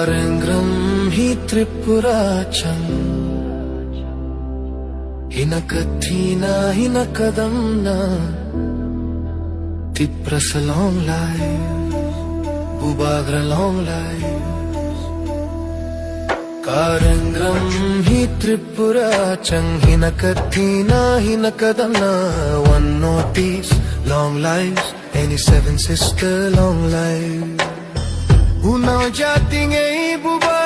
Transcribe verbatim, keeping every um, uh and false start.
Rengram hi Tripura chang, hina kathina, hina kadamna, Tiprasa long life, Bubagra long life. Karengram hi Tripura chang, hina kathina, hina kadamna, one Northeast long life, any seven sister long life. Unau jating ei buba